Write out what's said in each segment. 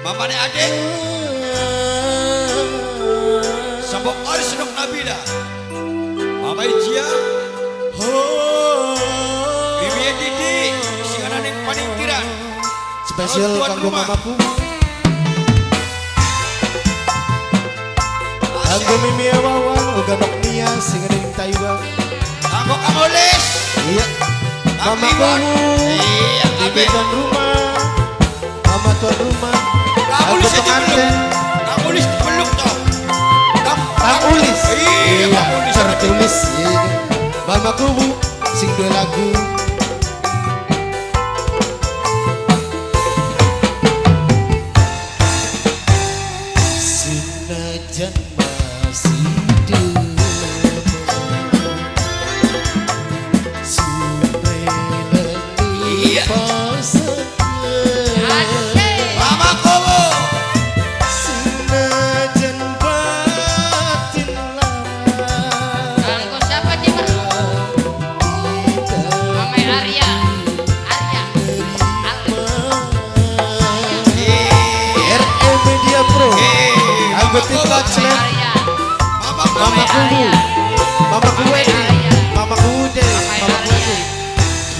Mamane Adit. Sabok Aris Nok Nabila. Mama Ijia. Bibi Didi sing ana ning Paningkiran. Spesial kanggo mamaku. Kanggo Mimi Wawan uga Nok Nia sing ana ning Taiwan. Kanggo Kang Olis. Iya. Mamaku. Iya, Bibi tuan rumah. Mama tuan rumah. Kang Ulis pengantin. Kang Ulis dipeluk toh. Kang Ulis. Iya, Kang Ulis tertulis. Iya. Mamaku sing duwe lagu. Sinajan masih Iya. Mama Kowo. Sinajan batin lara. Kanggo siapa sih, Mas? Mama Arya. Arya. RE Media Pro. Kanggo tim Kaclet. Mama Mama Kuwu. Mama Kuwu Edi. Mama Kuwu De. Mama Kuwu Edi.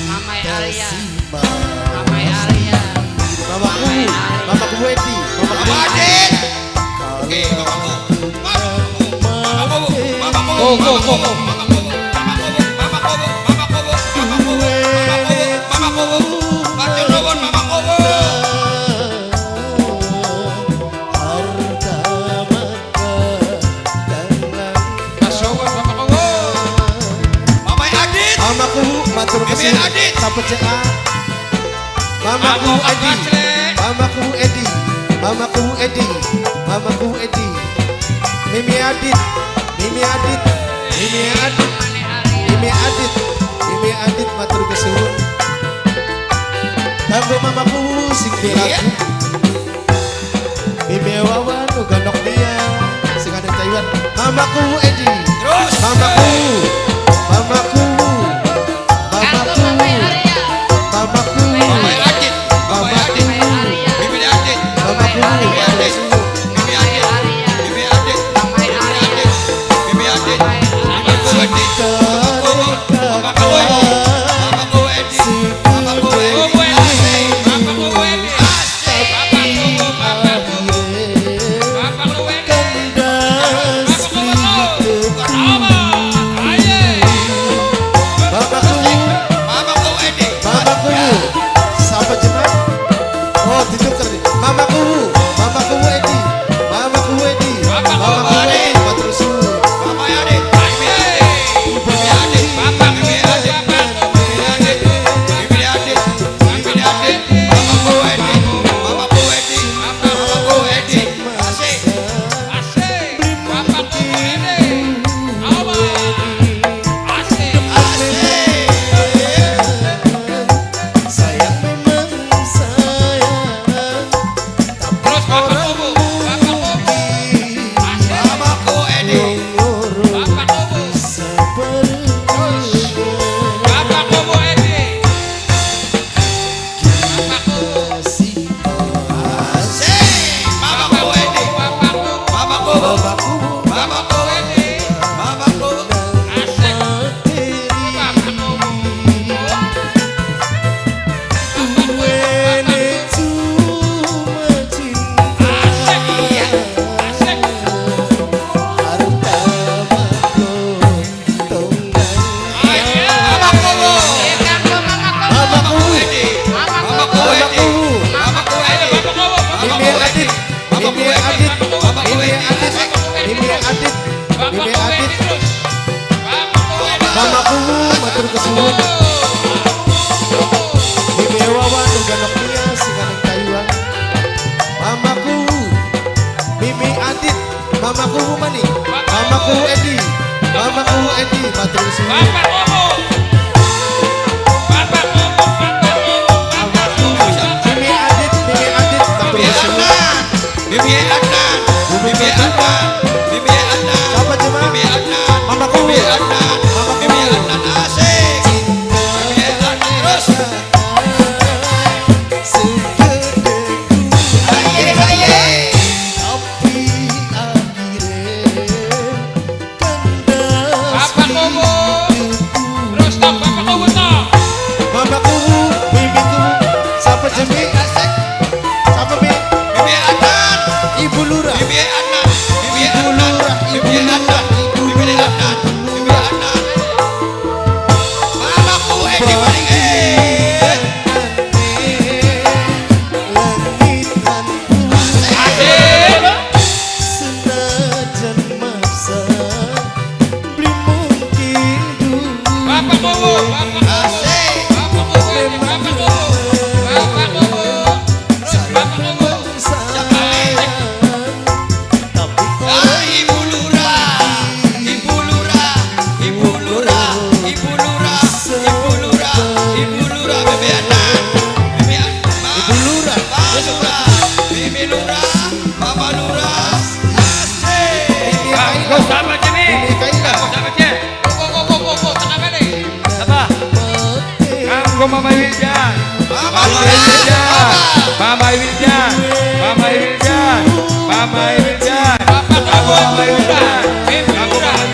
Mama Arya. Mama Arya. Mama Kuwu. Mama Kuwu Edi. Mama Mama Kuwu. Adit. Oke, Mama Kuwu. Mama Kuwu. Mama Kuwu. Go, go, go, go. Mama Kuwu. Mama Kuwu. Mama Kuwu. Mama Kuwu. Mama Kuwu. Mama Kuwu. Mama Kuwu. Matur nuwun Mama Kuwu. Harta maka dan Masuk Bapak Kowo. Mama Adit. Mama Kuwu matur Mimi kesuwun. Adit. Sampai CA. Mama Kuwu Edi. Mama Kuwu Edi. Mama Kuwu Edi. Mama Kuwu Edi. Mimi Adit. Mimi Adit. Mimi Adit. Mimi Adit. Mimi Adit matur kesuwun. Kanggo Mama Kuwu sing duwe lagu. Mimi Wawan uga Nok Nia sing ana Taiwan. Mama Kuwu Edi. Terus. Mama Kuwu. Mama Kuwu. Mama Kanggo Mama Kuwu. Arya. Mama Kuwu. Mama Adit. Mama Adit. Mimi Adit. Mama Kuwu. Mimi Adit. Mimi Adit. Mimi Adit. Mimi Adit. Mimi Adit. Mama Kuwu Edi. Mama Kuwu Edi. Mama Kuwu Edi. Mama Kuwu Edi. Mama Kuwu Edi. Asik. Mama Kuwu. Mama Kuwu Edi. Mama Kuwu. Siapa jeneng? Oh, dituker nih. Mama Kuwu. Mama Kuwu Edi. Mama Kuwu Edi. Mama Kuwu Edi. Matur suwun. Mama Adit. Mimi Adit. Mimi Adit. Mimi Adit. Mimi Adit. Mimi Adit. Mimi Adit. Mama Kuwu Edi. Mama Kuwu Edi. Mama Kuwu Edi. Asik. Asik. Sayang memang sayang, Terus Bapak Kuwu. Bapak Kuwu. Mama Kuwu Edi. Bapak Kuwu. Bapak Kuwu Edi. Bapak Kuwu. Asik. Mama Kuwu Edi. Bapak Kuwu. Mama Kuwu. Mama Kuwu. Edi. Mama Kuwu. Asik. Bapak Kuwu. Asik. Mama Kuwu. Kanggo Mama Kuwu. Mama Kuwu. Edi. Mama Mama Kuwu Edi. Mama Kuwu Edi. Mama Mimi Kuwu Edi. Adit. Mama Mimi Kuwu Edi. Adit. Mama Kuwu Mimi Edi. Adit. Mimi Adit. Mimi Adit. Mama Kuwu matur kesuwun. Mimi Wawan uga Nok Nia sing ana Taiwan. Mama Kuwu. Mimi Adit. Mama Kuwu maning. Mama Kuwu Edi. Mama Kuwu Edi matur kesuwun. Bapak Kuwu. Bapak Kuwu. Bapak Kuwu. Bapak Kuwu. Mimi Adit, Mimi Adit matur Mimi kesuwun. Adnan. Mimi Adnan. Mimi Adnan. Mimi Adnan. Siapa jemaah? Mimi Adnan. Mama Kuwu. Mimi Adnan. Mama Mimi Kuwu. Adnan asik. Mimi Adnan terus. Segede Aye aye. Monggo Mama Wildan. Mama Mama Lurah. Wildan. Mama Wildan. Mama Wildan. Mama Wildan. Mama Wildan. Mama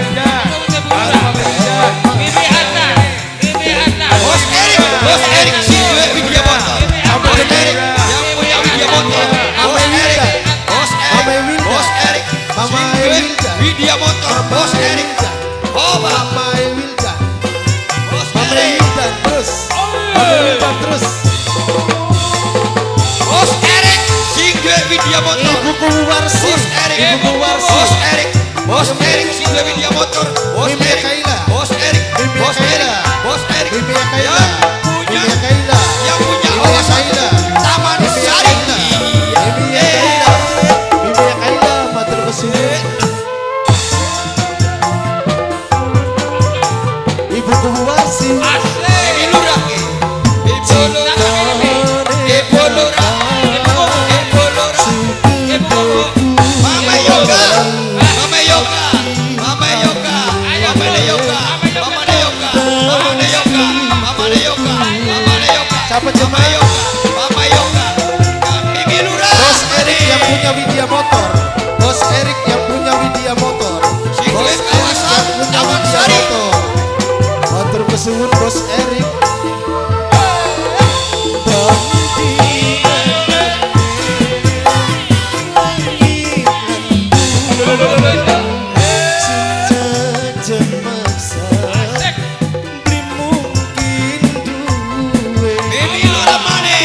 Wildan. Mama Wildan. Bos Erik, Bos Erik si duwe Widya Motor. Bos Erik yang punya Widya Motor. Bos Erik, Bos Erik, Bos Erik, Mama si duwe Wilda. Widya Motor. Bos Erik, Oba, Mama Wilda. Bos Mama Erik, Wilda terus. Mama Wilda terus. Bos Erik, si duwe Widya Motor. Ibuku Warsi. Bos Erik, Ibuku Warsi. Bos Erik, Bos Erik si duwe Widya Motor. Bos Mimi Erik, Kaila. Bos Erik, Mimi Bos Erik, Kaila. Bos Erik, Mimi Kaila. yang punya Mimi Kaila. yang punya Mimi kawasan Kaila. Taman Mimi Sari. Kaila. Mimi Kaila. Mimi Kaila matur kesuwun. Ibuku Warsi. Mimi Lurah, Ibu Lurah, Ibu Lurah, Ibu Lurah, Mama Yoga, Mama Yoga, Mama Yoga, Mama Yoga, Mama Yoga, Mama Yoga, Mama Yoga, Mama Yoga, Siapa Mama jemaah? Yoga, Mama Yoga, Mimi Lurah, Bos Erik yang punya Widya Motor. Bos Erik yang punya Widya Motor. Si Bos duwe Erik kawasan yang punya Taman Widya Sari. Motor. Matur kesuwun Bos Erik. Mimi Lurah mana?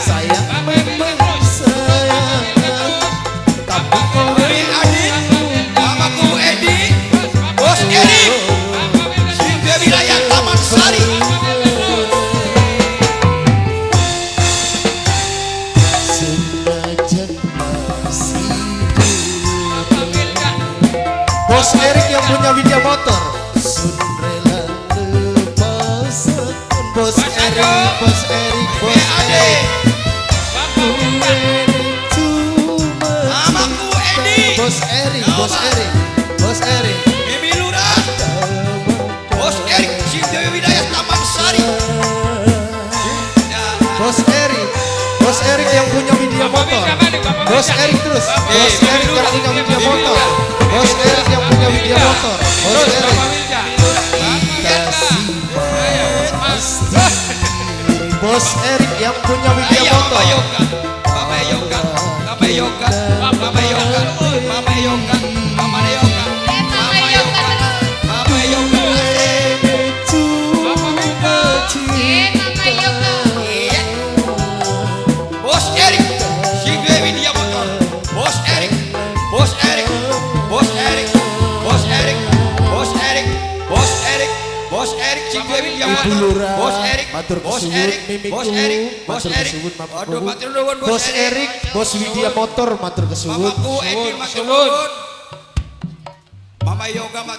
Sayang memang sayang, tapi Mimi Adit, Mamaku Edi, Bos Erik, si duwe wilayah Taman Sari. senajan masih Bos Erik yang punya Widya Motor. Sun rela lepasaken. Bos Erik, Bos Erik, Bos Mimi Ade, Erik. Cuma Mamaku Edi, Bos Erik, Bos Erik, Bos Erik. Mimi Lurah, Bos Erik, si duwe wilayah Taman Sari. Ya. Bos Erik, Bos Erik yang punya Widya Motor. Bos Erik terus, Bos Erik yang punya Widya Motor. Bos Erik yang punya Widya Motor. Bos Erik. Bos Erik yang punya Widya Ayo, Mama Motor. Yoga, Mama Yoga, Mama Yoga, Mama Yoga, Mama Yoga, Mama Yoga, Mama Yoga, Mama Yoga. Iya. Bos Erik, si duwe Widya Motor. Bos Erik, Bos Erik, Bos Erik, Bos Erik, Bos Erik, Bos Erik, Bos Erik, si duwe Widya Ibu Motor. Lurah, Bos Erik, matur Bos kesuwun Erik, mimiku, Bos Erik, Bos matur Erik. kesuwun mamaku. Aduh, matur nuwun Bos Erik, Bos Widya Motor, matur kesuwun. Mamaku Edi matur nuwun. Mama Yoga matur